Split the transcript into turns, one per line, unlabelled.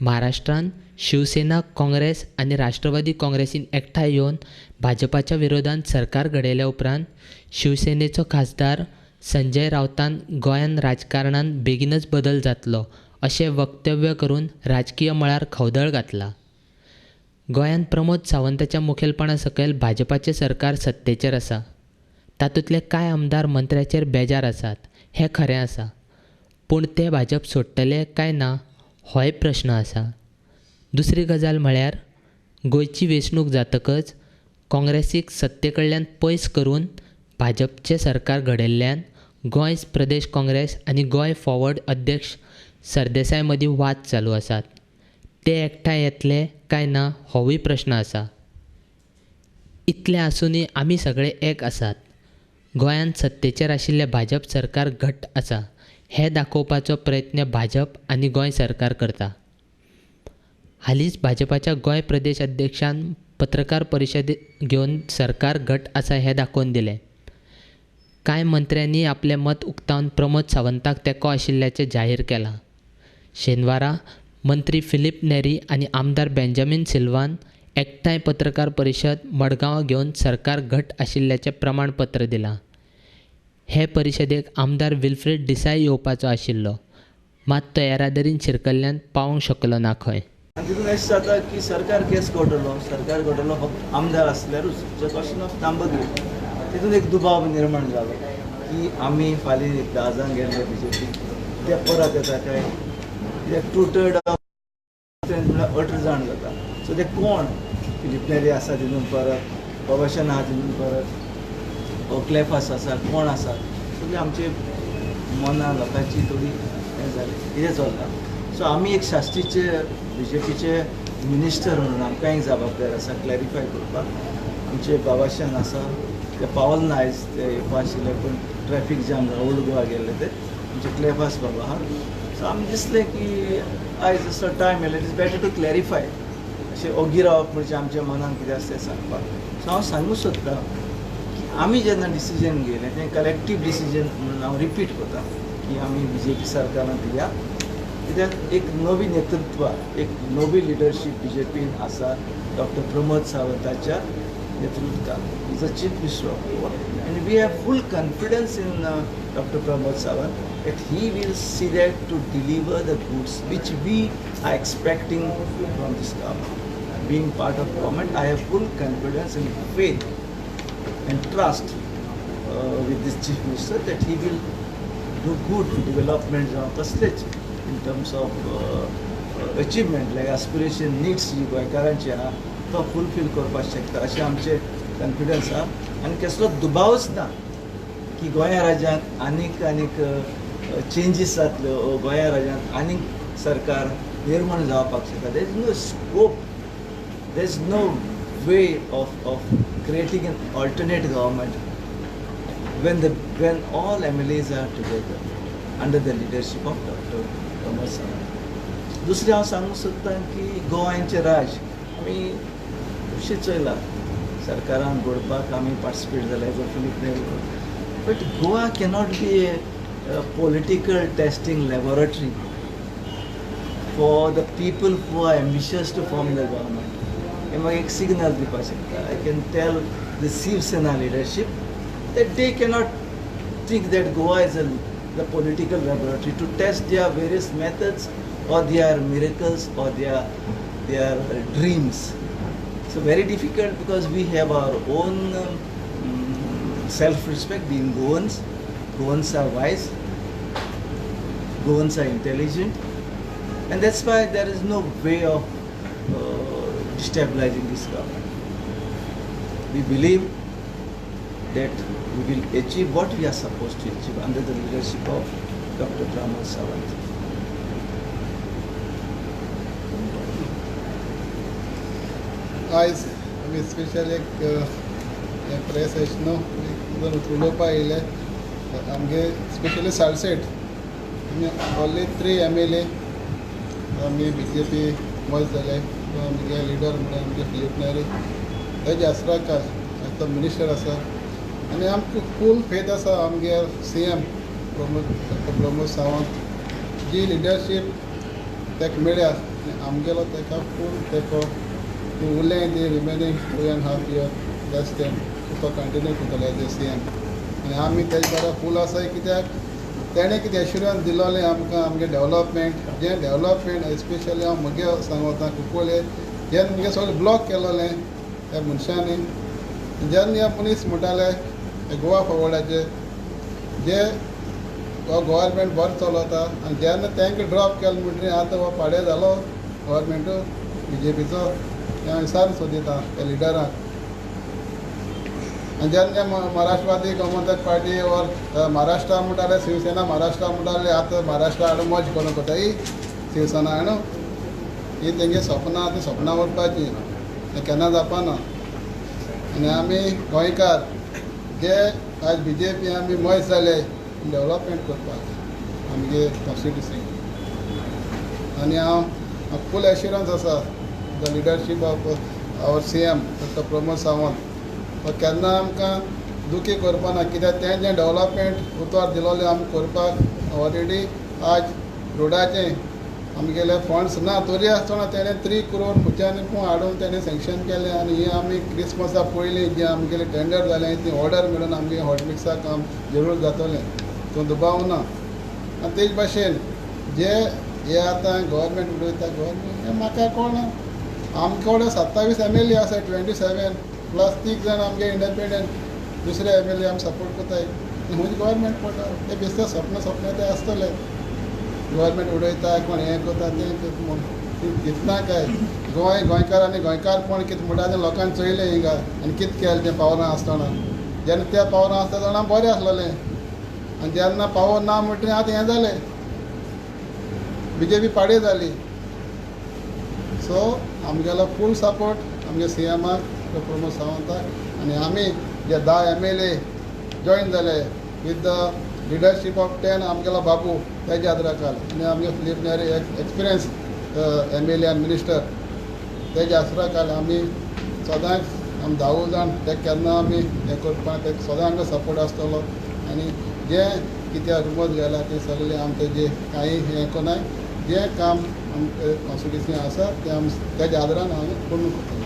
महाराष्ट्रांत शिवसेना, काँग्रेस आनी राष्ट्रवादी काँग्रेसीन एकठांय येवन भाजपाच्या विरोधांत सरकार घडयल्या उपरांत शिवसेनेचो खासदार संजय राऊतान गोंयांत राजकारणांत बेगीनच बदल जातलो अशें वक्तव्य करून राजकीय मळार खवदळ घातला. गोंयांत प्रमोद सावंताच्या मुखेलपणा सकयल भाजपाचें सरकार सत्तेचेर आसा. तातूंतले कांय आमदार मंत्र्याचेर बेजार आसात हें खरें आसा, पूण ते भाजप सोडटले काय ना होय प्रश्न आसा. दुसरी गजाल म्हळ्यार गोंयची वेंचणूक जातकच काँग्रेसीक सत्ते कडल्यान पयस करून भाजपचें सरकार घडयल्ल्यान गोंय प्रदेश काँग्रेस आनी गोंय फॉरवर्ड अध्यक्ष सरदेसाय मदीं वाद चालू आसात. ते एकठांय येतले काय ना होवूय प्रश्न आसा. इतलें आसुनूय आमी सगळे एक आसात. गोंयांत सत्तेचेर आशिल्लें भाजप सरकार घट्ट आसा हें दाखोवपाचो प्रयत्न भाजप आनी गोंय सरकार करता. हालींच भाजपाच्या गोंय प्रदेश अध्यक्षान पत्रकार परिशद घेवन सरकार घट आसा हें दाखोवन दिलें. कांय मंत्र्यांनी आपलें मत उक्तावन प्रमोद सावंताक तेंको आशिल्ल्याचें जाहीर केलां. शेनवारा मंत्री फिलीप नेरी आनी आमदार बेंजामीन सिल्वान एकठांय पत्रकार परिशद मडगांवां घेवन सरकार घट आशिल्ल्याचें प्रमाणपत्र दिलां. हे परिशदेक आमदार विल्फ्रेड डिसाय येवपाचो आशिल्लो, मात तो येरादारीन शिरकल्ल्यान पावूंक शकलो ना खंय.
आनी तितून अशें जाता की सरकार केस घडटलो, सरकार घडटलो फक्त आमदार आसल्यारूच क्वेश्चन ऑफ तांबगीर. तितून एक दुबाव निर्माण जालो की आमी फाल्यां 10 जाण गेल्ले बीजेपी ते परत येता काय, कित्याक 2/3 म्हळ्यार 18 जाण जाता. सो ते कोण फिलीप नेरी आसा तितून परत, बाबाशन आहा तितून परत, क्लेफास आसा, कोण आसा, सगळीं आमचे मनां लोकांची थोडी हें जालें कितें चल्लां. सो आमी एक शास्त्रीचे बीजेपीचे मिनिस्टर म्हणून आमकां एक जबाबदार आसा क्लॅरिफाय करपाक. आमचे बाबाशान आसा ते पावल ना आयज, ते येवपा आशिल्ले पूण ट्रॅफीक जाम जाला, ओल्ड गोवा गेल्ले ते आमचे क्लेफास बाबा आहा. सो आमी दिसलें की आयज असो टायम येयलो, it is better to clarify. अशें ओगी रावप म्हणजे आमच्या मनान कितें आसा तें सांगपाक. सो हांव सांगूंक सोदतां की आमी जेन्ना डिसिजन घेयलें तें कलेक्टीव डिसिजन म्हणून हांव रिपीट करता की आमी बीजेपी सरकारांत या, कित्याक एक नवी नेतृत्व, एक नवी लिडरशीप बीजेपीन आसा डॉक्टर प्रमोद सावंताच्या नेतृत्वान. Is a chief minister of Goa and we have full confidence in doctor Pramod Sawant that he will see that to deliver the goods which we are expecting from this government. Being part of government, I have full confidence and faith and trust with this chief minister that he will do good development कसलेच in terms of achievement like aspiration needs जी गोंयकारांची आहा तो fulfil करपाक शकता अशें आमचें confidence आहा. आनी कसलो दुबावच ना की गोंया राज्यांत आनीक आनीक चेंजीस जातल्यो, गोंया राज्यांत आनीक सरकार निर्माण जावपाक शकता. There is no scope, there is no way of creating an alternate government when all MLAs are together under the leadership of Dr. Pramod Sawant. दुसरें हांव सांगूंक सोदतां की गोंयचें राज आमी खुबशें चोयलां, सरकारान घडपाक आमी पार्टिसिपेट जाले as a Filipe Neri, but Goa cannot be a political testing laboratory for the people who are ambitious to form the government. हे म्हाका एक सिग्नल दिवपाक शकता. I can tell the Shiv Sena leadership that they cannot think that Goa is the political laboratory to test their various methods or their miracles or their dreams. So very difficult because we have our own self-respect being Goans. Goans are wise, Goans are intelligent, and that's why there is no way of destabilizing this government. We believe that we will achieve what we are supposed to achieve under the leadership of Dr. Pramod Sawant.
आयज आमी special एक press न्हू उलोवपाक येयले. आमगे specially Salcete आमी only 3 MLA आमी BJP मर्ज जाले. आमगे लिडर म्हणल्यार आमगे फिलीप नेरी तेजे आसराकार तो मिनिस्टर आसा आनी आमकां फूल फेथ आसा आमगे CM Pramod Sawant जी लिडरशीप ताका मेळ्ळ्या आमगेलो ताका फूल तेंको. ती उरलें ती रिमेनींग 2.5 years that's तें तो कंटिन्यू करतलो एज ए CM. आनी आमी तेजे बरोबर फूल आसाय कित्याक तेणें कितें एश्युरन्स दिलोलें आमकां आमगे डेवलपमेंट, जें डेवलपमेंट एस्पेशली हांव म्हगे सांगता कुंकळ्ळे जेन्ना मुगे सगळें ब्लॉक केलोलें त्या मनशांनी, जेन्ना ह्या मनीस म्हणटाले गोवा फॉवर्डाचे जे हो गव्हर्मेंट बरो चलता आनी जेन्ना तांकां ड्रॉप केलो म्हणटकीर आतां हो पाडे जालो गव्हर्मेंटू बीजेपीचो. हें विचारून सोदिता त्या लिडरांक. आनी जेन्ना महाराष्ट्रवादी गोमंतक पार्टी ओर महाराष्ट्रा म्हणटाले शिवसेना महाराष्ट्रा म्हणटाले, आतां महाराष्ट्रा हाडून मर्ज करूंक कोता ही शिवसेना हाडून ही तेंगे सपनां ती सपनां उरपाची तें केन्ना जावपाना. आनी आमी गोंयकार जे आज बीजेपी आमी मर्ज जाले डेवलपमेंट करपाक आमगे कॉन्स्टिट्युन्सी. आनी हांव फूल एश्युरन्स आसा the leadership of our CM doctor Pramod Sawant तो केन्ना आमकां दुखी करपाना कित्याक तें जें डेवलपमेंट उतर दिलोलें आमकां करपाक ऑलरेडी आज रोडाचें आमगेले फंड्स ना तरी आसतना तेणें 3 crore खंयच्यान पूण हाडून तेणें सँक्शन केलें. आनी हें आमी क्रिसमसा पयलीं जें आमगेलें टेंडर जालें ती ऑर्डर मेळून आमगे हॉटमिक्सा काम जरूर जातलें, तो दुबाव ना. आनी तेज भाशेन जे हे आतां गव्हर्मेंट उलयता गव्हर्मेंट हें म्हाका कळना. आमचे कडेन 27 MLA आसा, 27 प्लस 3 जाण आमगे इंडिपेंडंट दुसरे MLA आमी सपोर्ट करताय. खंय गव्हर्मेंट पडटा ते बेश्टे सपन सपन ते आसतले गव्हर्मेंट उडयता कोण हें करता तें करता म्हूण कितना काय गोंय गोंयकार आनी गोंयकारपण कितें म्हणटा तें लोकांनी चोयलें हिंगा आनी कितें केलें तें पावरां आसतना. जेन्ना त्या पावरां आसता तेन्ना बरें आसलेलें आनी जेन्ना पावर ना म्हणटकीर आतां हें जालें बीजेपी पाडे जाली. सो आमगेलो फूल सपोर्ट आमगे CMाक प्रमोद सावंताक. आनी आमी जे 10 MLA join जाले with the leadership of 10 आमगेलो बाबू तेजे आदराखाल आनी आमगे फिलीप नेरी एक्सपिरियन्स MLA आनी मिनिस्टर तेजे आसराखाल आमी सदांच आमी 10 जाण ते केन्ना आमी हें करपाक ते सदांच आमकां सपोर्ट आसतलो. आनी जें कितें रुमर्स गेला ते सगळें आमी तेजे कांय हें करनाय, जें काम आमकां कॉन्स्टिट्युन्सी आसा तें आमी तेज्या आदारान आमी पूर्ण करतले.